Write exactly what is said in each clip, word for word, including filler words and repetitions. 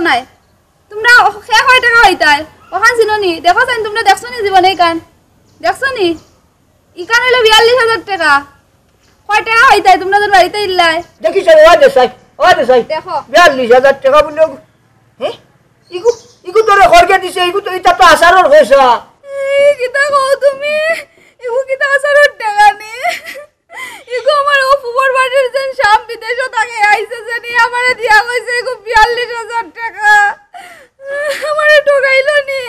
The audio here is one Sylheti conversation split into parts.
নাই। তুমরা ও-, কে কয় টেকা পাইতায়? অখান চিনো নি? দেখো চাইন, তুমরা দেখছো নি জীবনে ইখান? দেখছো নি? ইখান অইলো বিয়াল্লিশ হাজার টেকা। কয় টেকা পাইতায় তুমরা যে বাড়িত ইল্লায়? দেখি চাই, ও দে চাই, ও দে চাই। দেখো। বিয়াল্লিশ হাজার টেকা বুলে। হে? ইগু, ইগু তোরে খরগে দিছে, ইগু তো, ইতা তো আচারর পয়সা। এই, কিতা কও তুমি? ইগু কিতা আচারর টেকা নি? ইগু আমার অউ ফুফুর বাড়ির যেন সাপ বিদেশো থাকে, আইছে যেন, ই আমারে দিয়া কইছে, ইগু বিয়াল্লিশ হাজার টেকা। আমারে ঠগাইলো নি।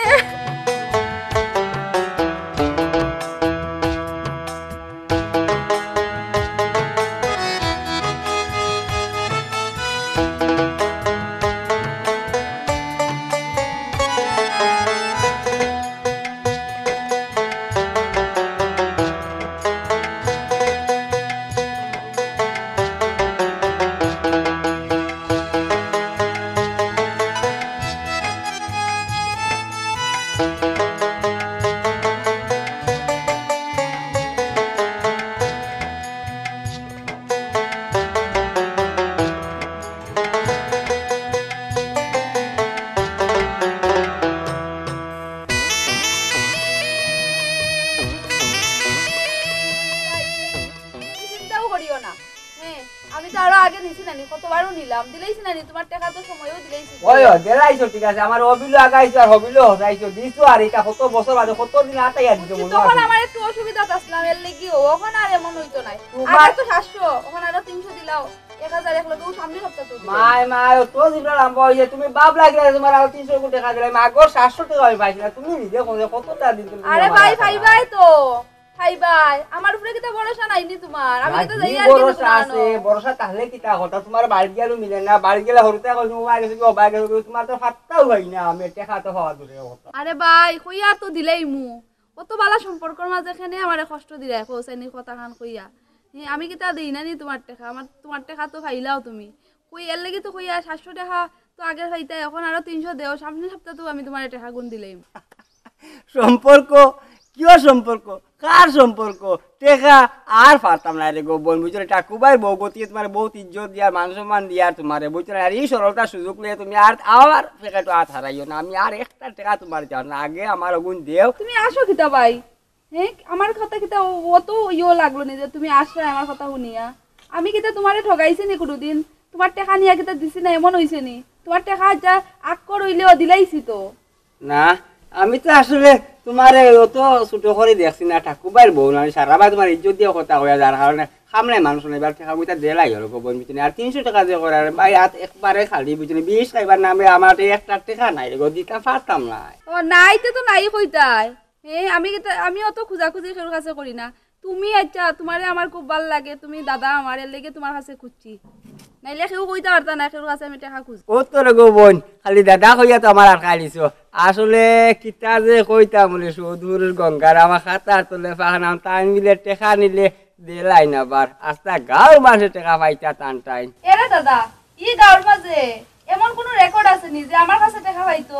চিন্তাও করিও না। হ্যাঁ, আমি তো আরো আগে নিছি নানি, কতবারও নিলাম, দিলাইছি নানি, তুমার টেকা তো সময়ও দিলাইছি। ওই, ওই, দিলাইছো, ঠিক আছে, আমার অবিলও আগাইছো আর হবিলও হজাইছো, দিছো আর ইটা কত বছর বাদে, কত দিন আতাইয়া দিছো, বুঝছি, মনে তখন আছে? আমার একটু অসুবিধাত আছলাম, এর লাগিও, অখন আর এমন অইতো নায়। তুমার আগে তো সাতশো, অখন আরো তিনশো দিলাও, এক হাজার এক লগে, অউ সামনে সপ্তাহ তো দিলাও। মাই, মাই, অত জিবরা লম্বা অইছে, তুমি বাপ লাগিলে তুমার আরো তিনশো টেকা দিলাইমু, আগর সাতশো টেকা আমি পাইছি না, তুমি নিজে কও যে কতটা দিন তুমি আরে আমার ভাই, কাছে পাইবায় তো। খাইবায়? আমার উপরে কিতা ভরসা নাই নি তুমার? আমি না, কিতা কি যাইয়া আর ভরসা আছে? ভরসা তাহলে কিতা কথা? তুমার বাড়িত গেলেও মিলে না, বাড়িত গেলে হুরুতায় কয়, "তুমি অবায় গেছো কি, অবায় গেছো কি?" তুমার তো পাত্তাও পাই না, আমি টেকা তো পাওয়া দূরের কথা। আরে ভাই, কইয়া তো দিলাইমু। অত বালা সম্পর্কর মাঝে কেনে আমারে কষ্ট দিলায়, কও চাইন নি কথাখান কইয়া। হে, আমি কিতা দেই না নি তুমার টেকা? আমার, তুমার টেকা তো পাইলাও তুমি। কই, এর লাগি তো কইয়া সাতশো টেকা তো আগে পাইতায়, অখন আরো তিনশো দেও, সামনে সপ্তাহ তো আমি তুমারে টেকাগুন দিলাইমু। সম্পর্ক? কিওর সম্পর্ক? কার সম্পর্ক? টেকা আর পারতাম নায় রে গো বইন, বুঝছো নি? ঠাকু ভাইর বউ গতিকে তুমারে বউত ইজ্জত দিয়ার, মান সম্মান দিয়ার তুমারে, বুঝছো নি? আর ই সরলতার সুযোগ লইয়া তুমি আর আমার পকেটো আত হারাইও না, আমি আর একটা টেকা তুমারে দিতাম না, আগে আমার অগুন দেও। তুমি আসো কিতা ভাই? হে, আমার কথা কিতা অ-, অত ইয়ো লাগলো নি যে তুমি আসরায় আমার কথা হুনিয়া? আমি কিতা তুমারে ঠগাইছি নি কুনুদিন? তুমার টেকা নিয়া কিতা দিছি না, এমন অইছে নি? তুমার টেকা যা আক্কর অইলেও দিলাইছি তো। না, আমি তো আসলে তুমারে অত ছোট করি দেখছি না, ঠাকু ভাইর বউ না, আমি সারা বায় তুমার ইজ্জত দিয়া কথা কইয়া, যার কারণে কামলাই মানুষ না, এবার টেকা কইতা দিলাইও রে গো বইন, বুঝছো নি? আর তিনশো টেকা যে করার ভাই, আত একবারে খালি, বুঝছো নি? বিষ খাইবার নামে আমার এই একটা টেকা নাই রে গো, দিতাম পারতাম না। ও, নাই তে তো নাই কইতায়। হে, আমি কিতা, আমি অত খুজাখুজি কেউর কাছে করি না। তুমি আইচ্ছা, তুমারে আমার খুব ভালা লাগে, তুমি দাদা আমার, এর লাগি তুমার কাছে খুজছি। নাইলে কেউ কইতা পারতা না, কেউর কাছে আমি টেকা খুজি। ও তো রে গো বইন, খালি দাদা কইয়া তো আমার আটকাই দিছো। আসলে কিতা যে কইতাম বলে, সুদূর গঙ্গার আমার খাতার তলে পাখনাম, তাইন মিলে টেকা নিলে দিলাইন আবার। আস্তা গাঁওর মানষে টেকা পাইতা টান টাইন। এরে দাদা, ই গাঁওর মাঝে এমন কুনু রেকর্ড আছে নি যে আমার কাছে টেকা পাইতো?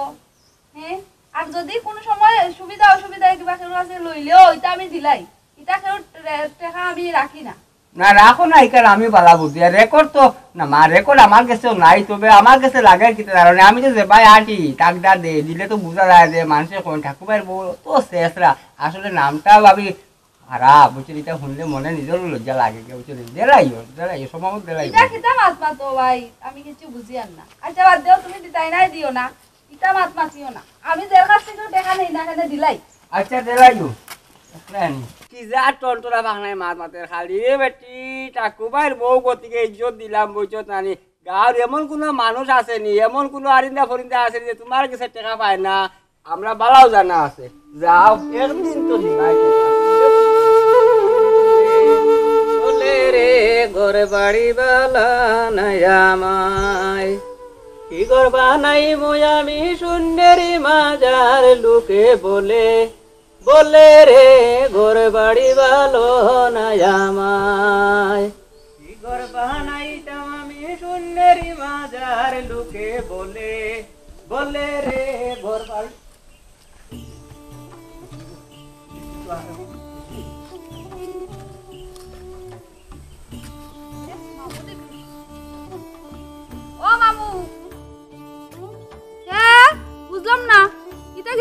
হে? আর যুদি কুনু সময় সুবিধা অসুবিধায় কিবা কেউর কাছে লইলেও ইতা আমি দিলাই। ইতা কেউর টে-, টেকা আমি রাখি না। না, রাখো না, ইখান আমি বালা বুঝি। আর রেকর্ড তো, না মা, রেকর্ড আমার গেছেও নাই, তবে আমার গেছে লাগে কিতা কারণে, আমি তো যে ভাই আটি, তাকদা দে, দিলে তো বুঝা যায় যে মানষে কইন ঠাকু ভাইর বউ তো শেষরা। আসলে নামটা ভাবি খারাপ, বুঝছো নি? ইতা হুনলে মনে নিজরও লজ্জা লাগে গি, বুঝছো নি? দিলাইও, দিলাইও, সময় মতো দিলাইও। ইতা কিতা মাত মাতো ভাই, আমি কিচ্ছু বুঝিয়ার না। আইচ্ছা, বাদ দেও, তুমি দিতায় নায় দিও না, ইতা মাত মাতিও না। আমি যের কাছ থাকি টেকা নেই না, কেনে দিলাই। আইচ্ছা, দিলাইও। দেখলে আনি। কি যে টনটনা পাখনায় মাত মাতের খালি, এ বেটি, ঠাকু ভাইর বউ গতিকে ইজ্জত দিলাম, বুঝছো নানি? গাঁওর এমন কুনু মানুষ আছে নি, এমন কুনু আরিন্দা ফরিন্দা আছে নি যে তুমার গেছে টেকা পায় না? আমরা বালাও জানা আছে। যাও, একদিন তো দিবায়। বলে রে, ঘর বাড়ি বালা নাই আমায়। কি ঘর বানাইমু আমি শূন্যের মাজার, লোকে বলে, বলে রে, ঘর বাড়ি বালা নাই আমায়। কি ঘর বানাইতাম আমি শূন্যের মাজার, লোকে বলে, বলে রে ঘর বাড়ি। ও মামু,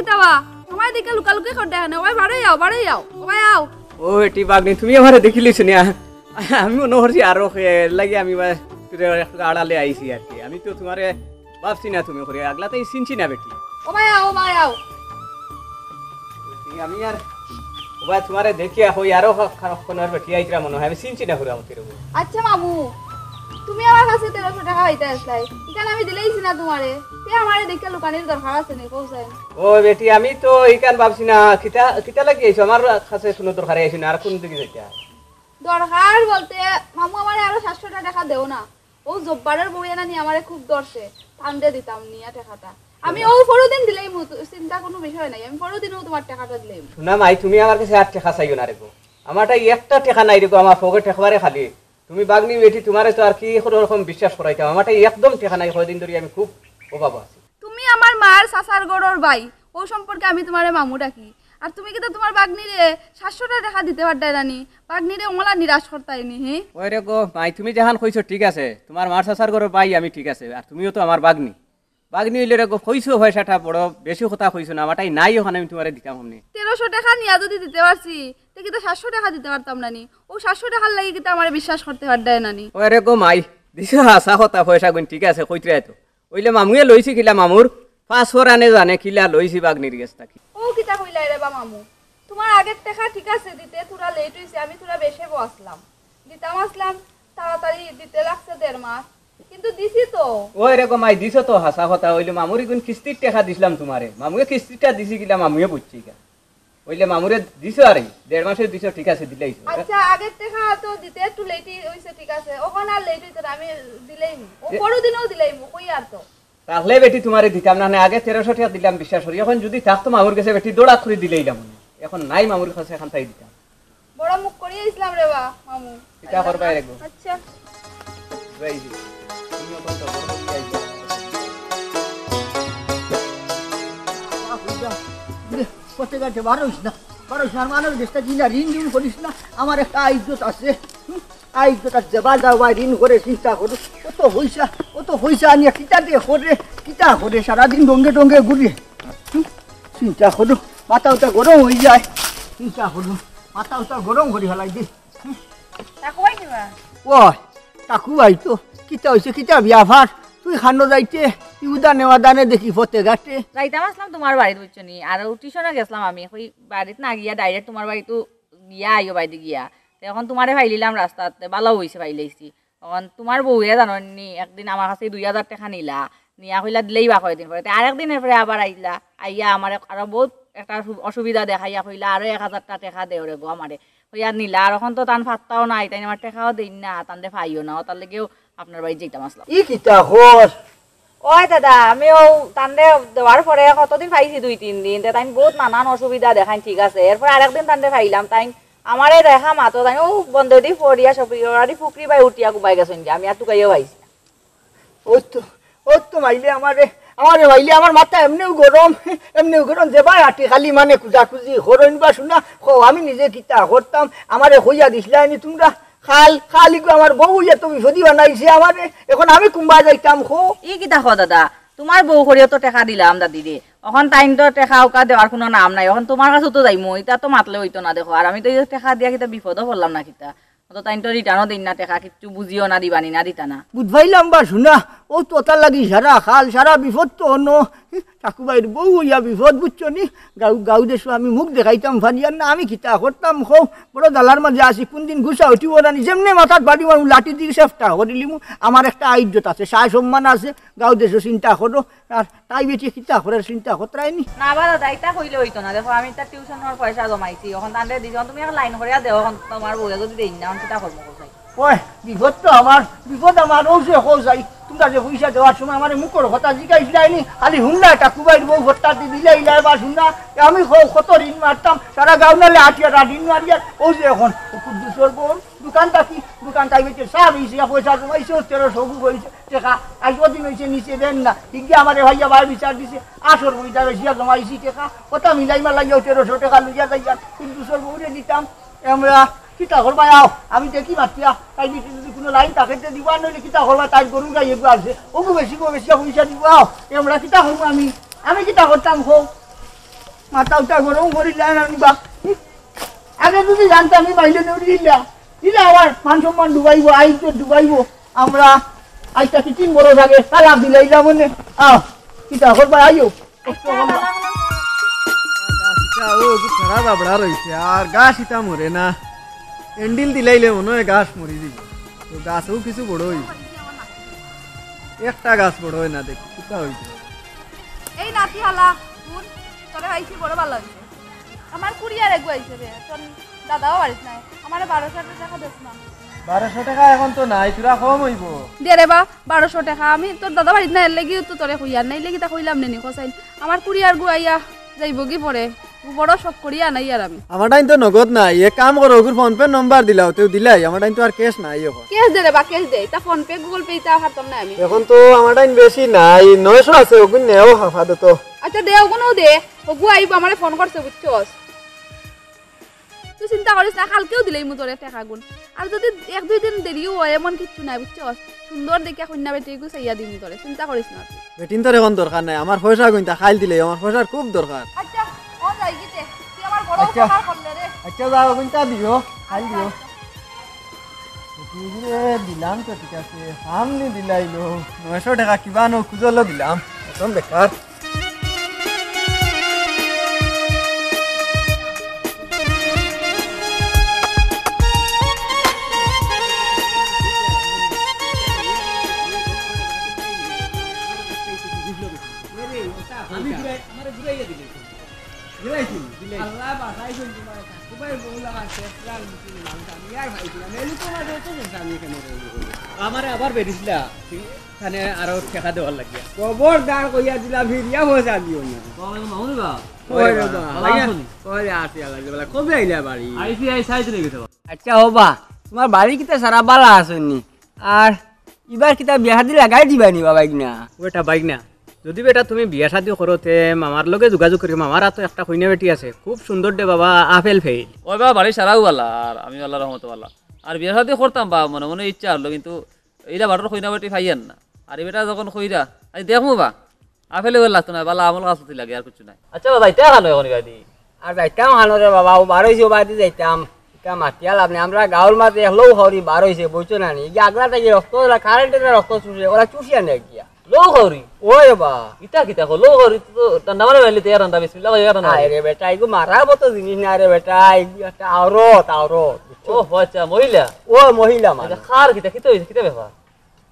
কিতা বা, আমারে দেখিয়া লুকালুকি কররায় কেনে? ও বাই, বারই আও, বারই আও, ও বাই আও। ও বেটি ভাগ্নি, তুমি আমারে দেখিলিছো নি? আমি মনো করছি আরো কে, এর লাগি আমি বা তোরে একটু আড়ালে আইছি আর কি। আমি তো তুমারে ভাবছি না তুমি করি, আগলা তাই চিনছি না বেটি। ও বাই আও, ও বাই আও। আমি আর ও বাই তুমারে দেখিয়া কই আরো খ-, খ-, খনর বেটি আইতরা মনো অয়, আমি চিনছি না পুরা মতির। আচ্ছা মামু, তুমি আমার কাছে তেরোশো টেকা পাইতা আছলায়, ইখান আমি দিলাইছি না তুমারে, তে আমারে দেখিয়া লুকানির দরকার আছে নি, কও চাইন? ও বেটি, আমি তো ইখান ভাবছি না, কিতা, কিতা লাগি আইছো? আমার কাছে কুনু দরকারে আইছো না, আর কুন দিকে যাইতা? দরকার বলতে, মামু আমারে আরো সাতশো টেকা দেও না। ও জব্বারর বউ এনা নি আমারে খুব ধরছে, তানরে দিতাম নিয়া টেকাটা। আমি ও পরদিন দিলাইমু, চিন্তা কুনু বিষয় নাই, আমি পরদিনও তুমার টেকাটা দিলাইমু। হুনো মাই, তুমি আমার কাছে আর টেকা চাইও না রে গো, আমারটাই একটা টেকা নাই রে গো, আমার পকেট একবারে খালি। তুমি ভাগ্নি বেটি, তুমারে তো আর কি কুনু রকম বিশ্বাস করাইতাম, আমারটাই একদম টেকা নাই, কয়দিন ধরি আমি খুব অভাব আছি। তুমি আমার মার চাচার ঘরর ভাই, ও সম্পর্কে আমি তুমারে মামু ডাকি। আর তুমি কিতা তুমার ভাগ্নিরে সাতশোটা টেকা দিতে পারতায় না নি? ভাগ্নিরে অলা নিরাশ করতায় নি, হি? ওই রে গো মাই, তুমি যেখান কইছো ঠিক আছে, তুমার মার চাচার ঘরর ভাই আমি ঠিক আছে, আর তুমিও তো আমার ভাগ্নি। ভাগ্নি অইলে রে গো, কইছো পয়সাটা বড় বেশি কথা কইছো না, আমারটাই নাই, অখান আমি তুমারে দিতাম অমনে। তেরোশো টেকা নিয়া যুদি দিতে পারছি, তে কিতা সাতশো টেকা দিতে পারতাম না নি? ও সাতশো টেকার লাগি কিতা আমারে বিশ্বাস করতে পারতায় না নি? ওই রে গো মাই, দিছো হাছা কথা, পয়সাগুন ঠিক আছে, কইতরায় তো। অইলে মামুয়ে লইছি কিলা মামুর, পাঁচ ফরানে জানে কিলা লইছি ভাগ্নির গেছ থাকি। ও কিতা কইলায় রে বা মামু? তুমার আগের টেকা ঠিক আছে দিতে, থুড়া late অইছে, আমি থুড়া বেশে বসলাম। দিতাম আছলাম, তাড়াতাড়ি দিতে লাগছে দেড় মাস, কিন্তু দিছি তো। ওই রে গো মাই, দিছো তো হাছা কথা। অইলে মামুর ইগুন কিস্তির টেকা দিছলাম তুমারে, মামুয়ে কিস্তিটা দিছি কিলা মামুয়ে বুঝছি গা। অইলে মামুরে দিছো আর এই দেড় মাসে দিছো, ঠিক আছে, দিলাইছো। আচ্ছা, আগের টেকা তো দিতে একটু late অইছে, ঠিক আছে, অখন আর late অইতো না, আমি দিলাইমু। ও এ- পরদিনও দিলাইমু, কই আর তো। তাহলে বেটি তুমারে দিতাম না, না আগে তেরোশো টেকা দিলাম বিশ্বাস করি, অখন যুদি থাকতো মামুর গেছে বেটি দৌড়াত করি দিলাইলাম, অখন নাই মামুর কাছে, অখান থাকি দিতাম। বড় মুখ করি আইছলাম রে বা, মামু। কিতা করবায় রে গো? আচ্ছা। যাই দি। তুমি অখন তো বড় অইয়া আইছো। পথে ঘাটে বারইস না, বারইস না, আর মানষর গেছ থাকি ঋণ টিন করিস না, আমার একটা আইজ্জত আছে, হুম? আইজ্জত আছে, বাজাও বা ঋণ করে চিন্তা করো, অত পয়সা, অত পয়সা আনিয়া কিতা দে করে, কিতা করে, সারাদিন ডঙ্গে ডঙ্গে ঘুরে, হুম? চিন্তা করো, মাথা উতা গরম অইযায়, চিন্তা করো, মাথা উতা গরম করি ফালাই দি। ও, টাকু ভাই তো, কিতা অইছে, কিতা ব্যাপার? তুই খানো যাইতে, ইউদা নেওয়া দানে দেখি পথে ঘাটে। যাইতাম আছলাম তুমার বাড়িত, বুঝছো নি? আর টিউশনো গেছলাম আমি, কই বাড়িত না গিয়া direct তুমার বাড়িত গিয়া আইও বাইদি গিয়া। তে অখন তুমারে পাইলিলাম রাস্তাত, তে ভালা অইছে পাইলাইছি। অখন তুমার বউয়ে জানো নি, একদিন আমার কাছে দুই হাজার টেকা নিলা, নিয়া কইলা দিলাইবা কয়দিন পরে। তে আরেকদিন এরপরে আবার আইলা, আইয়া আমারে আরো বউত একটা অসু-, অসুবিধা দেখাইয়া কইলা, "আরো এক হাজারটা টেকা দেও রে গো আমারে।" কইয়া নিলা, আর অখন তো তান পাত্তাও নাই, তাইন আমার টেকাও দেইন না, তানরে পাইও না, অতার লাগিও আপনার বাড়িত যাইতাম আছলাম। ই কিতা কর? ওই দাদা, আমি অউ তানরে দেওয়ার পরে কতদিন পাইছি, দুই তিন দিন, তে তাইন বউত নানান অসুবিধা দেখাইন, ঠিক আছে। এরপর আরেকদিন তানরে পাইলাম, তাইন আমারে দেখা মাত্র তাইন অউ বন্দেদি পড়িয়া সব পুকুরি বায় উঠিয়া ঘুমাই গেছইন যে, আমি আর তুকাইয়াও পাইছি না। ওই তো, ওই তো মাইলে আমারে, আমারে মাইলে আমার মাথা এমনেউ গরম, এমনেউ গরম, যে বায় আটি খালি মানে কুজাকুজি করইন বা হুনা, কও আমি নিজে কিতা করতাম, আমারে কইয়া দিছলায় নি তুমরা, খাল, খালি গো আমার বউ অইয়া তো বিপদি বানাইছে আমারে, অখন আমি কুনবায় যাইতাম কও? ই কিতা কও দাদা, তুমার বউ করিও তো টেকা দিলাম দাদিরে, অখন তাইন তো টেকা উকা দেওয়ার কুনু নাম নাই, অখন তুমার কাছেও তো যাইমু, ইতা তো মাতলে অইতো না দেখো, আর আমি তো ই টেকা দিয়া কিতা বিপদো পড়লাম না কিতা? অত তাইন তো return-ও দেইন না টেকা, কিচ্ছু বুঝিও না, দিবানি না দিতা না। বুঝ পাইলাম বা হুনা, অউ তো অতার লাগি সারা খাল, সারা বিপদ তো অনো। টাকু ভাইর বউ অইয়া বিপদ, বুঝছো নি? গাউ, গাউ দেশো আমি মুখ দেখাইতাম পারিয়ার না, আমি কিতা করতাম কও? বড় জ্বালার মাঝে আছি, কুনদিন গুছা উঠিবো না নি, যেমনে মাথাত বাড়ি মারমু, লাঠি দি সেফটা করিলিমু। আমার একটা আইজ্জত আছে, সায় সম্মান আছে, গাউ দেশো চিন্তা করো। আর তাই বেটি কিতা করের চিন্তা করতায় নি? না বা দাদা, ইতা কইলে অইতো না। দেখো, আমি ইতা টিউশনর পয়সা জমাইছি, অখন তানরে দিছি, অখন তুমি এক লাইন করিয়া দেও, অখন তুমার বউয়ে যুদি দেইন না, অখন কিতা করমু কও চাই? ওই, বিপদ তো আমার, বিপদ আমার, অউ যে কও চাই, তুমরা যে পয়সা দেওয়ার সময় আমারে মুখর কথা জিগাইছলায় নি, খালি হুনলায়, টাকু ভাইর বউ হঠাৎ দি দিলে ইলায় বা হুনা, আমি কও কত ঋণ মারতাম, সারা গাউ নালে আটিয়া ঋণ মারিয়ার, অউ যে অখন, অউ কুদ্দুসর বউ, দোকান থাকি, দোকান থাকি বেচে চা বেচিয়া পয়সা জমাইছে, তেরোশো গু অইছে টেকা। আইজ অদিন অইছে নিছে দেন না। হিগিয়ে আমারে ভাইয়া বায় বিচার দিছে, আটশো পয়সা বেচিয়া জমাইছি টেকা। অতা মিলাই মালাইয়া তেরোশো টেকা লইয়া যাইয়ার। কুদ্দুসর বউরে দিতাম। আমরা কিতা করবায় আও? আমি দেখি মাতিয়া, তাই যদি কুনু লাইন থাকে তে দিবা, আর নইলে কিতা করবায়, তাইর গরুর গাই এগু আছে। অগু বেচিবো, বেচিয়া পয়সা দিবো আও। আমরা কিতা করমু আমি? আমি কিতা করতাম কও? মাথা উঠা গরম করিলা না নি বা। আগে যদি জানতাম, আমি মাইলে দৌড়ি দিলা। দিলা আমার মান সম্মান ডুবাইবো, আইজ তো ডুবাইবো। আমরা আইজটা কি তিন বরস আগে তালাক দিলাইলাম মানে। আহ, কিতা করবা, আইও। কষ্ট করবা। গাছ ইটা, ও, কি ছড়া বাবড়া রইছে, আর গাছ ইটা মরে না। হ্যান্ডেল দিলাইলে মনে হয় গাছ মরি দিব। তো গাছও কিছু বড় হইব। একটা গাছ বড় হয় না, দেখি কিতা হইব। এই নাতি হালা, হুন, তোরে পাইছি বড় ভালা হইছে। আমার কুরিয়ার এগু আইছে রে, তোর দাদাও বাড়িত নাই। আমারে বারোশো টেকা দেস না। বারোশো টেকা এখন তো নাই, তোরা কম হইব। দে রে বা, বারোশো টেকা। আমি তোর দাদা বাড়িত নাই, এর লাগিও তো তোরে কইয়ার নাই, এর লাগি তা কইলাম নে নি, কসাইন। আমার কুরিয়ার গু আইয়া যাইব কি পরে, বড় শখ করিয়া আনাই আর আমি। আমার টাইম তো নগদ নাই, এক কাম করো, ওগুর ফোন পে নম্বর দিলাও, তেও দিলাই, আমার টাইম তো আর ক্যাশ নাই এখন। ক্যাশ দে রে বা, ক্যাশ দে, তা ফোন পে, গুগল পে, তা হারতাম না আমি। এখন তো আমার টাইম বেশি নাই, নয়শো আছে, ওগুন নেও হাফা দে তো। আচ্ছা দে, ওগুনও দে, ওগু আইব, আমারে ফোন করছে, বুঝছস? তুই চিন্তা করিস না, কালকেও দিলেই মু তোরে টেকাগুন। আর যদি এক দুই দিন দেরিও হয়, এমন কিচ্ছু নাই, বুঝছস? সুন্দর দেখিয়া কইন্যা বেটি এগু চাইয়া দিমু তোরে, চিন্তা করিস না তুই। বেটিন তোর এখন দরকার নাই, আমার পয়সা গুনতা খাইল দিলে, আমার পয়সার খুব দরকার। আচ্ছা, ও যাই গিতে, তুই আমার বড় আচ্ছা। উপকার করলে রে। আচ্ছা, যাও, গুনতা দিও, খাইল দিও। আচ্ছা, আচ্ছা। বেটিরে দিলাম তো ঠিক আছে, সামনে দিলাইলো, নয়শো টেকা কিবা নো খুজলো দিলাম, এখন বেকার। আমি ঘুরাই, আমারে ঘুরাইয়া দিলে। ঘুরাইছি, ঘুরাইছি। আল্লাহ বাঁচাইছেন তোমার কাকু ভাই, বউ লাগান শেষ লাল মুসলিম মানুষ, আমি আর পাইছি না। মেলু তো মাঝে তো বলছে, আমি এখানে রইব। আমারে আবার বেরিসলা, ঠিক? খানে আরো টেকা দেওয়ার লাগিয়া। খবরদার কইয়া দিলাম, ফিরিয়া পয়সা দিও না। আসসালামু আলাইকুম, মামুনি বা। ওই রে বা। ভালা আছনি? ওই আছি, আল্লাহ, ভালা। কবে আইলা বাড়ি? আইছি, আই সাইড নিয়ে গেছে বা। আচ্ছা, ও বা, তোমার বাড়ি কিতা সারা ভালা আছনি? আর ইবার কিতা বিয়া শাদি লাগাই দিবা নি বা বাইগনা? ও বেটা বাইগনা, যদি বেটা তুমি বিয়া শাদি করো, তে মামার লগে যোগাযোগ করিও। মামার আতো একটা কইনা বেটি আছে, খুব সুন্দর দে বাবা, আপেল ফেইল। ওই বাবা, বাড়ি সারাও ভালা, আর আমি আল্লাহর রহমতে ভালা। আর বিয়া শাদি করতাম বা, মনে মনে ইচ্ছা হলো, কিন্তু ইলা বাটর কইনা বেটি পাইয়ার না। আর ই বেটা যখন কইরা, আমি দেখমু বা, আপেলে ওর লাগতো না, বালা আমল কাজ করতে লাগে, আর কিচ্ছু নাই। আচ্ছা বাবা, ইতা খানো এখন ইবাদি? আর যাইতাম খানো রে বাবা, ও বার হইছে, ও বাদি যাইতাম। ইতা মাতিয়া লাভ নাই, আমরা গাঁওর মাঝে একলো হরি বার হইছে, বুঝছো না নি? এই যে আগলা থাকি রক্ত, ওরা কারেন্টে রক্ত চুষে, ওরা চুষিয়া নেয় গিয়া। লৌ খাউরি? ওই বা। ইতা কিতা কো? লৌ খাউরি তো ঠান্ডা মানে মারলে তো ইয়ার ঠান্ডা, বিসমিল্লাহ কই ইয়ার ঠান্ডা। আরে বেটা, এগু মারার মতো জিনিস না রে বেটা, এগু একটা আওরত, আওরত, বুঝছো? ও আচ্ছা, মহিলা? ও মহিলা মানুষ। আচ্ছা, খার কিতা, কিতা হইছে, কিতা ব্যাপার?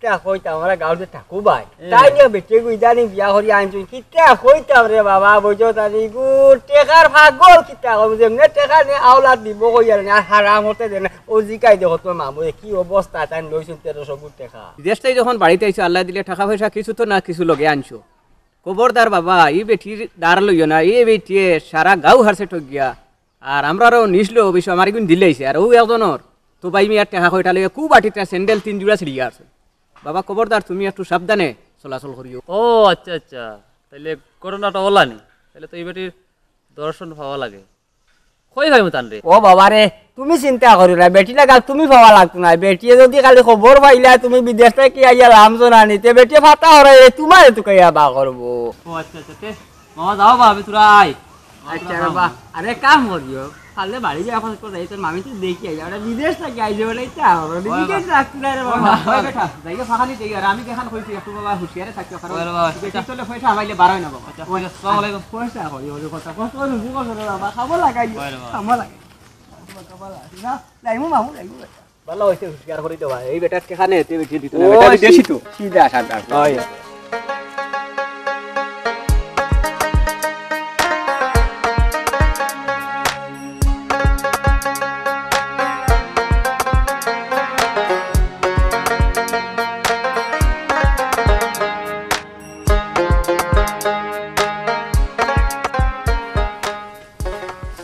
কিতা কইতাম, আমরা গাঁওর যে ঠাকু ভাই, হুম। তাই নিয়া বেটি এগু ইদানিং বিয়া করি আনছুন। কিতা কইতাম রে বাবা, বুঝো তানি গু, টেকার পাগল কিতা কইব, যেমনে টেকা নে আওলাদ দিব কইয়ার নে, আর হারাম হতে দে না। ও জিকাই দেখো তোমার মামু, এ কি অবস্থা, তাই লইছুন তেরোশো গু টেকা। বিদেশ থাকি যখন বাড়িত আইছো, আল্লায় দিলে টেকা পয়সা কিছু তো না কিছু লগে আনছো। খবরদার বাবা, ই বেটির ধার লইও না, ই বেটিয়ে সারা গাঁও হারছে ঠগিয়া। আর আমরারও নিছলো অবশ্য, আমার এগুন দিলাইছে। আর ও একজনর তো ভাই মিয়ার টেকা কয়টা লইয়া খুব আটিটা স্যান্ডেল তিন জোড়া ছিড়িয়া আছে। বাবা খবরদার, তুমি একটু সাবধানে চলাচল করিও। ও আচ্ছা আচ্ছা, তাইলে ঘটনাটা ওলা নি? তাইলে তো ই বেটির দর্শন পাওয়া লাগে। কই পাইমু তানরে? ও বাবা রে, তুমি চিন্তা করিও না, বেটি লাগাল তুমি পাওয়া লাগতো না। বেটিয়ে যদি খালি খবর পাইলা তুমি বিদেশ থাকি আইয়া লামছো না নি, তে বেটিয়ে ফাতা হরাই তোমারে তুকাইয়া বার করবো। ও আচ্ছা আচ্ছা, তে মামা যাও বা, আমি তোরা আই। আচ্ছা রে বা, আরে কাম করিও, কালে বাড়ি যাই, এখন কোথায় তোর মামি তো দেখি আই, আমরা বিদেশ থাকি আই যে বলে ইতা, আমরা ওই বিদেশ বাবা। রাখতো না রে ওই বাবা। বাবা, ওই বেটা, যাইগা ফাঁকানি দেখি, আর আমি যেখান কইছি একটু বাবা হুঁশিয়ারে থাকিও, কারণ ওই রে বাবা, বিদেশ আচ্ছা। চলে পয়সা হামাইলে বারোয় না বাবা। আচ্ছা, ও, ঠিক আছে, আসসালামু আলাইকুম। পয়সা করি, ওই কথা, কত রুজি করছো রে বাবা, খাবো লাগাই, ওই রে বাবা। খাবো লাগাই। না, যাইমু মামু, যাইমু বেটা। ভালো হইছে হুঁশিয়ার করি দেওয়া, এই বেটার কেখানে এতে বেশি দিত না, ও, বেটা বিদেশি তো। সিধা সাদা। ওই।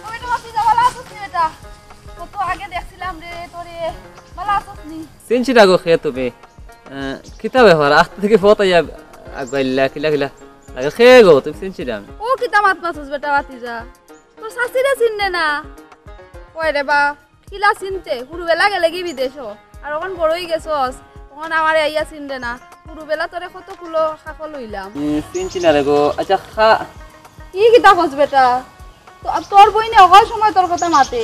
ও বেটা, বাপি যা, ভালা আছস নি বেটা? কত আগে দেখছিলাম রে তোরে, ভালা আছস নি? চিনছি না গো, কে তুমি? আহ, কিতা ব্যাপার? আস্তে থেকে ফত আইয়া আগুয়াইলা, কিলা কিলা। আগে কে গো, তুমি চিনছি না আমি। ও কিতা মাত মাতস বেটা ভাতিজা? তোর শাশিরে চিনলে না? ওই রে বা, কিলা চিনতে? হুরুবেলা গেলে কি বিদেশ? আর অখন বড় অই গেছস, অখন আমারে আইয়া চিনলে না। হুরুবেলা তোরে কত কুলো খাকল অইলাম। উম, চিনছি না রে গো। আচ্ছা, খা- ই কিতা কস বেটা? তো-, তোর বইনে হকল সময় তোর কথা মাতে,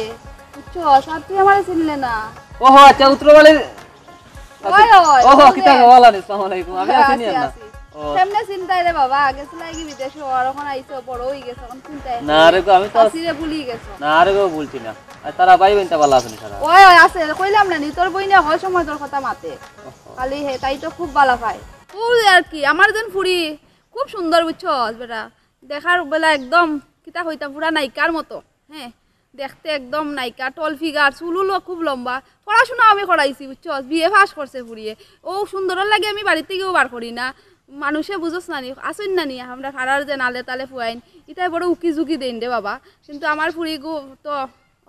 বুঝছস? আর তুই আমারে চিনলে না। ওহো, আচ্ছা, উত্তরবাড়ির। ওই, ওই, ওহো, ওই যে। কিতা খবর আনি? আসসালামু আলাইকুম। আমি আছি, আছি নি, আল্লাহ। আছি। ও। কেমনে চিন্তায় রে বাবা? গেছিলা কি বিদেশে, আর অখন আইছো, বড় অই গেছো, অখন চিন্তায় না রে গো, আমি তো আছি রে, ভুলি গেছো। না রে গো, ভুলছি না। আর তারা ভাই বোন তা ভালা আছইন নি তারা? ওই, ওই, আছে, কইলাম না নি, তোর বইনে হকল সময় তোর কথা মাতে। ওহো। খালি হে, তাই তো খুব ভালা পায়। ও আর কি, আমার যেন ফুড়ি, খুব সুন্দর, বুঝছস বেটা? দেখার বেলা একদম, কিতা কইতাম, পুরা নায়িকার মতো। হ্যাঁ, দেখতে একদম নায়িকা, tall figure, চুল উলও খুব লম্বা। পড়াশোনা আমি করাইছি, বুঝছস? বিএ পাস করছে ফুড়িয়ে। অউ সুন্দরর লাগি আমি বাড়ির থাকিও বার করি না। মানুষে বুঝস না নি, আছইন না নি, আমরা পাড়ার যে নালে তালে ফুয়াইন, ইতায় বড় উকি ঝুঁকি দেইন রে বাবা। কিন্তু আমার ফুড়িগু তো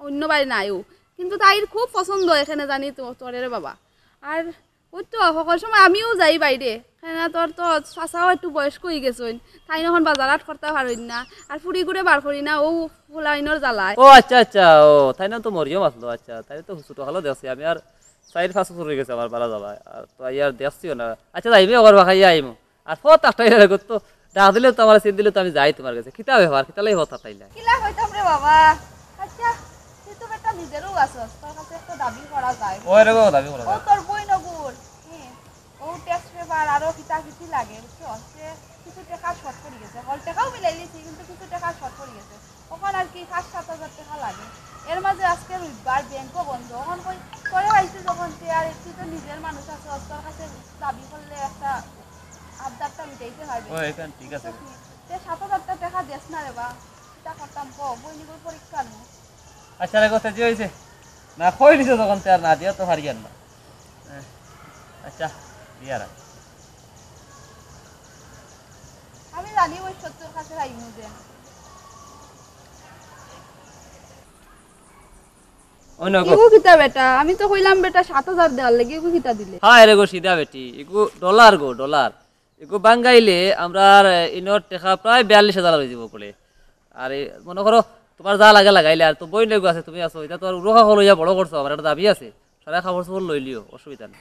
অন্য বাড়ি নাইও। কিন্তু তাইর খুব পছন্দ এখানে জানি তো, তোরে রে বাবা। আর ওই তো, হকল সময় আমিও যাই বাইরে। কেনে তোর তো চাচাও একটু বয়স্ক অই গেছইন, তাইন অখন বাজার হাট করতা পারইন না, আর ফুড়িগুরে বার করি না, অউ ফুলাইনর জ্বালায়। ও আচ্ছা, আচ্ছা, ও, তাইন তো মরিয়ম আছলো, আচ্ছা, তাইন তো ছোটকালো দেখছি আমি, আর চাইর পাঁচ বছর অই গেছে আমার বালা জ্বালায়, আর তো আইয়ার দেখছিও না। আচ্ছা, যাইমু, একবার বাখাইয়া আইমু। আর ফত আটকাইলা রে গো, তো ডাক দিলে তো, আমারে চিন দিলে তো আমি যাই তুমার গেছে। কিতা ব্যাপার? কিতা লাগি ফত আটকাইলা? কিলা কইতাম রে বাবা? আচ্ছা, তুই তো বেটা নিজেরও আছস, তোর কাছে একটা দাবি করা যায়। ওই রে গো, দাবি করা যায়। ও তোর বইনগুর, হ্যাঁ, ও test paper আরো কিতা কিতি লাগে, বুঝছস? সে কিছু টেকা short পড়ি গেছে, হকল টেকাও মিলাইলিছি, কিন্তু কিছু টেকা short পড়ি গেছে। অখন আর কি পাঁচ সাত হাজার টেকা লাগে। এর মাঝে আজকে রবিবার, ব্যাংকও বন্ধ। অখন কই, তোরে পাইছি যখন, তে আর তুই তো নিজের মানুষ আছস, তোর কাছে দাবি করলে একটা আবদারটা মিটাইতে পারবে। ও, এখান ঠিক আছে। বুঝছস নি? তে সাত হাজার টেকা দেস না রে বা, কিতা করতাম ক, বইনগুর পরীক্ষা নু। আচ্ছা রে গো, তে যে অইছে, না কই দিছো যখন, তে আর না দিয়া তো পারি আর না। আহ, আচ্ছা, দিয়া রাখ। আমি জানি ওই সত্যর কাছে পাইমু যে। অন্য গো। ইগু কিতা বেটা? আমি তো কইলাম বেটা সাত হাজার দেওয়ার লাগি, ইগু কিতা দিলে? হায় রে গো, সিধা বেটি, ইগু ডলার গো, ডলার। ইগু বাঙ্গাইলে আমরার, এ, ইনর টেকা প্রায় বিয়াল্লিশ হাজার অই যিবো করে। আর এই মনো করো, তুমার যা লাগে লাগাইলে, আর তো বইনগু আছে, তুমি আছো, ইতা তো আর উরুকা লইয়া বড় করছো, আমার একটা দাবি আছে। সারা কাপড় চোপড় লইলিও, অসুবিধা নাই।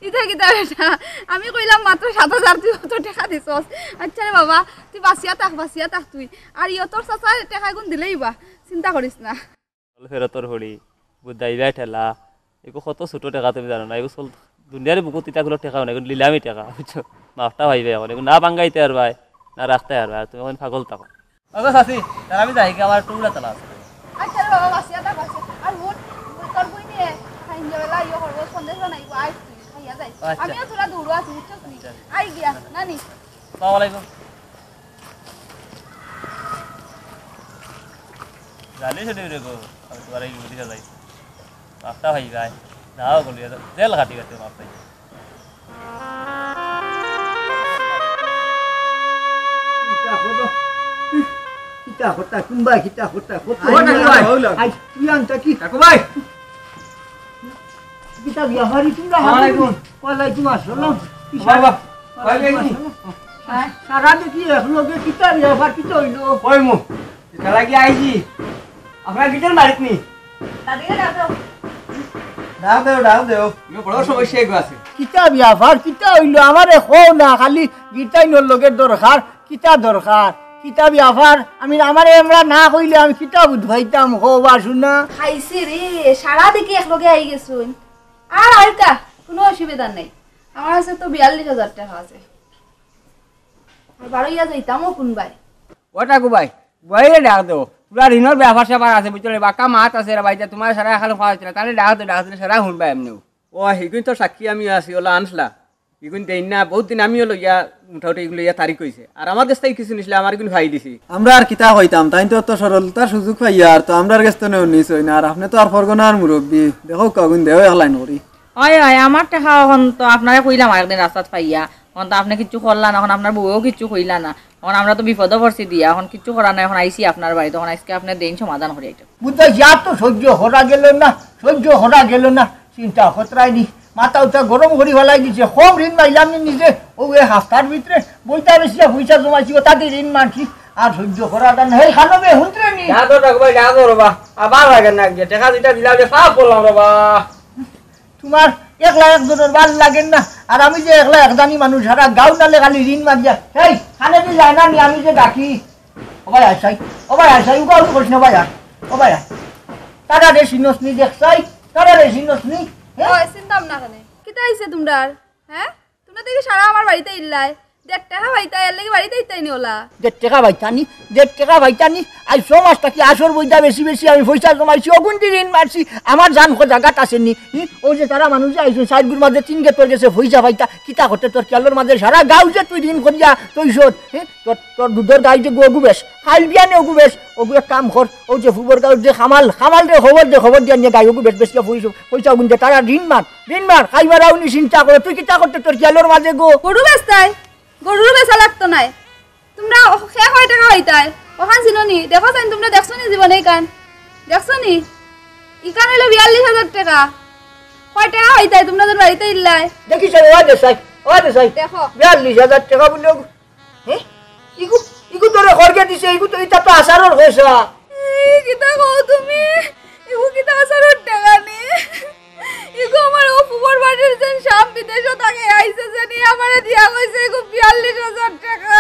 ইতা কিতা বেটা? আমি কইলাম মাত্র সাত হাজার, তুই অত টেকা দিছস। আচ্ছা রে বাবা, তুই বাঁচিয়া থাক, বাঁচিয়া থাক তুই। আর ইয়তর চাচা টেকাগুন দিলেই বা, চিন্তা করিস না। ফেরতর হড়ি, বুদাইবা ঠেলা, এগু কত ছোট টেকা তুমি জানো না, এগু চল দুনিয়ার বুকুত ইতাগুলো টেকা নাই, এগু লিলামি টেকা, বুঝছো? মাফটা পাইবে অখন, এগু না বাঙ্গাইতে পারবায়, না রাখতে পারবায়, আর তুমি অখন পাগল থাকো। ওগো চাচি, তার আমি যাই কি, আমার টুকরা তালা আছে। আচ্ছা রে বাবা, বাঁচিয়া থাক, বাঁচিয়া। আর হুন, তোর বইনে, খাইন যে বেলা ইয়ে করবো, সন্দেশ বানাইবো, আয় তুই, খাইয়া যাই। আচ্ছা। আমিও তোরা দৌড়ো আছি, বুঝছস নি? আচ্ছা। আই গিয়া, নানি। আসসালামু আলাইকুম। জানি শুনি রে গো, আমি তোমার এই বুদ্ধি চালাই। মাফটা ভাই ভাই, দাও বলি, জেল খাটি খাটি মাফ পাই। কিতা কথা? কিতা কথা? কুনবা কিতা কথা? কত ও, টাকু ভাই। আই, তুই আনতা কি? টাকু ভাই। কিতা ব্যাপারী তুমরা? ওয়ালাইকুম। ওয়ালাইকুম আসসালাম। বাবা, ওয়ালাইকুম আসসালাম। সারা দেখি এক লগে কিতা ব্যাপার, কিতা অইলো? কই মু? ইতা লাগি আইছি। আপনার গিটার মারিত নি? দাদিরে ডাক দাও। ডাক দেও, ডাক দেও। ইনো বড় সমস্যা এগু আছে। কিতা ব্যাপার, কিতা অইলো? আমারে কও না, খালি গিটাইনর লগে দরকার। কিতা দরকার? কিতা ব্যাপার? আমি, আমারে আমরা না কইলে আমি কিতা বুঝ পাইতাম? কও বা শুনা। খাইছে রে, সারা দেখি এক লগে আই গেছইন। আর আইকা, কুনু অসুবিধা নাই। আমার কাছে তো বিয়াল্লিশ হাজার টেকা আছে। আর বারইয়া যাইতামও কুনবায়। ও টাকু ভাই, বুয়াইরে ডাক দেও। পুরা ঋণর ব্যাপার স্যাপার আছে, বুঝছো নি? বাক্কা মাত আছে রে ভাই, যে তোমার সারা এখানে খাওয়া হচ্ছে না। তাহলে ডাক দেও, ডাক দিলে সারা হুনবা এমনেউ। ও, হিগুন তো সাক্ষী আমি আছি, ওলা আনছলা। ইগুন দেইন না, বহুত দিন আমিও লইয়া, মোটামুটি ইগুন লইয়া তারিখ অইছে। আর আমার গেছ থাকি কিছু নিছলা, আমার ইগুন ফাই দিছি। আমরা আর কিতা কইতাম, তাইন তো অত সরলতার সুযোগ পাইয়া, আর তো আমরার গেছ তো নেও নিছইন না, আর আপনে তো আর ফরগনার মুরব্বি, দেখউক্কা অগুন দেও এক লাইন করি। অয়, অয়, আমার টেকা অখন তো আপনারে কইলাম আরেকদিন রাস্তাত পাইয়া, অখন তো আপনে কিচ্ছু করলা না, অখন আপনার বউয়েও কিচ্ছু কইলা না, অখন আমরা তো বিপদো পড়ছি দিয়া, অখন কিচ্ছু করার নাই, অখন আইছি আপনার বাড়িত, অখন আইজকে আপনে দেইন সমাধান করি আইতো। বুঝছো, ইয়া তো সহ্য করা গেল না, সহ্য করা গেল না, চিন্তা খতরাই নি, মাথা উঠা গরম করি ফালাই দিছে, কম ঋণ মাইলাম নি নিজে, ও এ হাফতার ভিতরে বইতা বেশি পয়সা জমাইছি, ও তাতে ঋণ মারছি, আর সহ্য করা যায় না, হেই খানো বে হুনতরে নি। যা তো টাকু ভাই, যা তো রে বা, আবার লাগে না গিয়া, টেকা দুইটা দিলাম যে, সাফ করলাম রে বা। তোমার একলা একজনর ভালা লাগের না, আর আমি যে একলা একদানি মানুষ, সারা গাঁও নালে খালি ঋণ মারিয়া, হেই, খানে তুই যায় না নি, আমি যে ডাকি। ও ভাই আছাই, ও ভাই আছাই, উগা উগা করিস না ভাই আর। ও ভাই আর। তারা রে চিনস নি দেখছাই, তারা রে চিনস নি। হ্যাঁ? ওই, চিনতাম না কেনে? কিতা অইছে তুমরার? হ্যাঁ? তুমরা দেখি সারা আমার বাড়িত ইল্লায়। দেড় টেকা পাইতায়, এরলাগি বাড়িত ইতায় নি ওলা। দেড় টেকা পাইতা নি, দেড় টেকা পাইতা নি। আইজ ছ মাস থাকি আছর বইদা বেশি বেশি আমি পয়সা জমাইছি, অগুন দি ঋণ মারছি, আমার জান কো জাগাত আছে নি। হুম? অউ যে তারা মানুষ যে আইছইন, সাইডগুর মাঝে তিন গেটর গেছে পয়সা পাইতা, কিতা করতে তোর খেয়ালর মাঝে সারা গাঁও যে তুই ঋণ করিয়া তৈছস, হ্যাঁ? তোর, তোর দুধর গাই যে গু বেশ, খাইল বিয়ানে অগু বেশ, অগু এক কাম কর, অউ যে ফুবর গাঁওর যে খামাল, খামাল রে খবর দে, খবর দিয়া নিয়া গাই অগু বেশ, বেশি পয়সা, পয়সা অগুন দে, তারা ঋণ মার, ঋণ মার, খাইবার আউনি চিন্তা করে, তুই কিতা করতে তোর খেয়ালর মাঝে গো? গরু বেচতায়, গরুর বেচা লাগতো নায়। তুমরা খে কয় টেকা পাইতায়? অখান চিনো নি? দেখো চাইন, তুমরা দেখছো নি জীবনে ইখান? দেখছো নি? ইখান অইলো বিয়াল্লিশ হাজার টেকা। কয় টেকা পাইতায় তুমরা যে বাড়িত ইল্লায়? দেখি চাই, ও দে চাই, ও দে চাই। দেখো। বিয়াল্লিশ হাজার টেকা বুলে, হ্যাঁ? ইগু, ইগু তোরে খরগে দিছে, ইগু তো, ইতা তো আছারর পয়সা। এই, কিতা কও তুমি? ইগু কিতা আছারর টেকা নি? ইগু আমার অউ ফুবর বাড়ির যেন সাপ বিদেশো থাকে, আইছে যেন, আমারে দিয়া কইছে ইগু বিয়াল্লিশ হাজার টেকা।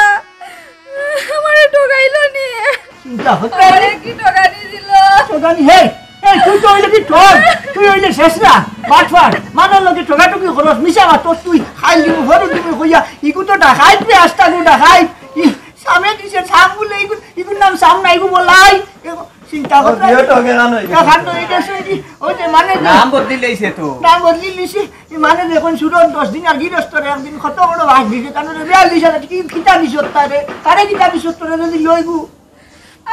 আমারে ঠগাইলো নি। চিন্তা করতে আমারে কি ঠগানি দিল? ঠগানি, হেই, এই, তুই তো অইলে কি ঠগ? তুই অইলে শেষ না, বাটপার। মানুষর লগে ঠগাঠগি করস, মিছা মাতস তুই, খাইল দিমু, খরচ দিমু কইয়া, ইগু তো ডাকাইত রে, আস্তা গু ডাকাইত। ই, সামে দিছে, সাম বুলে, ইগু, ইগুর নাম সাম না, ইগু বলাই। এ, চিন্তা ও, করতে বিয়ে তো হবে না, নয়। এখন তো এটা শুনছি, ওই যে মানে যে নাম বদলি লইছে তো। নাম বদলি লইছে। ই মানে যে এখন সুরত দশ দিন আর গিরস্তর একদিন কত বড় ভাগ দিছে, তার মানে বিয়াল্লিশ হাজার কি, কিতা দিছত তারে? তারে কিতা দিছত তোরে যদি লইবু?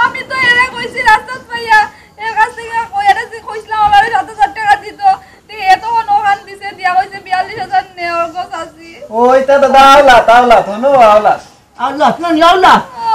আমি তো এরে কইছি রাস্তাত পাইয়া, এর কাছ থেকে কই, এরে যে কইছিলাম আমারে সাত হাজার টেকা দিত, তে এ তখন অখান দিছে, দিয়া কইছে বিয়াল্লিশ হাজার নে, ওর গো চাচি। ওই তা দাদা, আওলা, তাওলা, ধনো, আওলা। আওলা, না, নি, আওলা,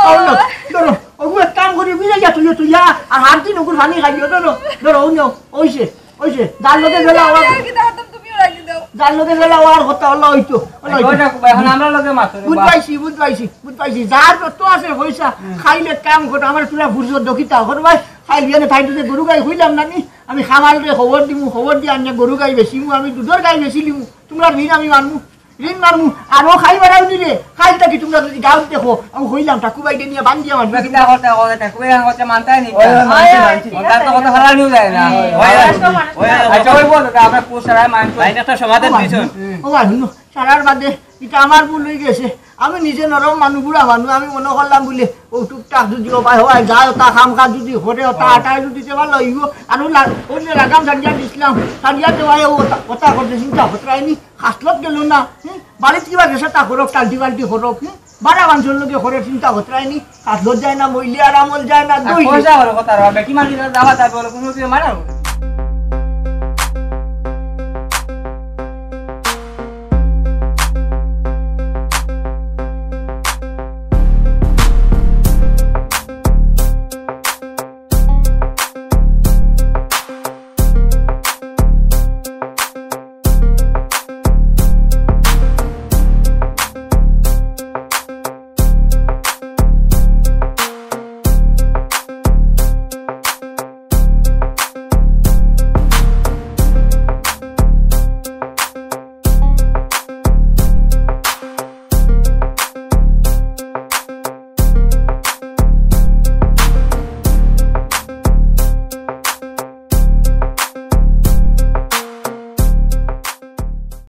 আওলা। ধরো, ওগু এক কাম করি, বুঝে যা, তুইও, তুইয়া, আর হাত দিন ওগুর পানি খাইও, ধরো, ধরো, ওই নেও, ওইছে, ওইছে, যার লগে গেলা, ওর, আর কি দাও, তুমিও রাখি দাও। যার লগে গেলা, ওর কথা, আল্লাহ হইতো, আল্লাহ হইতো। এখন আমরা লগে মাত্র, বুঝ পাইছি, বুঝ পাইছি, বুঝ পাইছি। যার যত আছে পয়সা, খাইলে কাম করো, আমার তুলা বুঝো, দকিতা, করো ভাই, খাইলে এনে থাইতে যে গরু গাই হইলাম না নি, আমি খামালরে খবর দিমু, খবর দিয়া আনিয়া গরু গাই বেচিমু, আমি দুধর গাই বেচি লিমু, তুমরার ঋণ আমি মানমু, ঋণ মারমু, আর ও খাই বেড়াও নি রে, খাইলটা কি তুমরা যদি গাঁও দেখো, আমি হইলাম, ঠাকু বাইরে নিয়ে বান্ধিয়া মারমু। কিতা কথা, কথা, ঠাকু বাইরে কথা মানতাই নি। ওই, ওই, মানছি, মানছি। ওটা তো কথা হারানিও যায় না। ওই, ওই, ওই, ওই, আচ্ছা, ওই বল, আমরা কোন সারায় মানছি। ভাই, একটা সমাধান দিছুন। ও ভাই, হুনো, সারার বাদে, এটা আমার ভুল হয়ে গেছে। আমি নিজে নরম মানু, বুড়া মানু, আমি মনে করলাম বুলে, ও টুকটাক যদি ও ভাই হয়, যায়, ওটা খাম খা যদি করে, ওটা আটায় যদি দিতে পারলো, ইগো, আর ও লা-, ওই যে লাগাম সারিয়া দিছিলাম, সারিয়া দেওয়ায় ও ওটা, ওটা করতে চিন্তা করতে পারিনি, হাসলত গেল না, হুম? বাড়িত কিবা গেছে তা করুক, টাল্টি বাল্টি করুক, হুম? বাড়া মানুষর লগে করে চিন্তা করতে পারিনি, হাসলত যায় না, মইলে আর আমল যায় না, আর দই। পয়সা হলো কথা, আর বেটি মানুষ যাওয়া যাবে, বলে কোনো কেউ মারা হবে।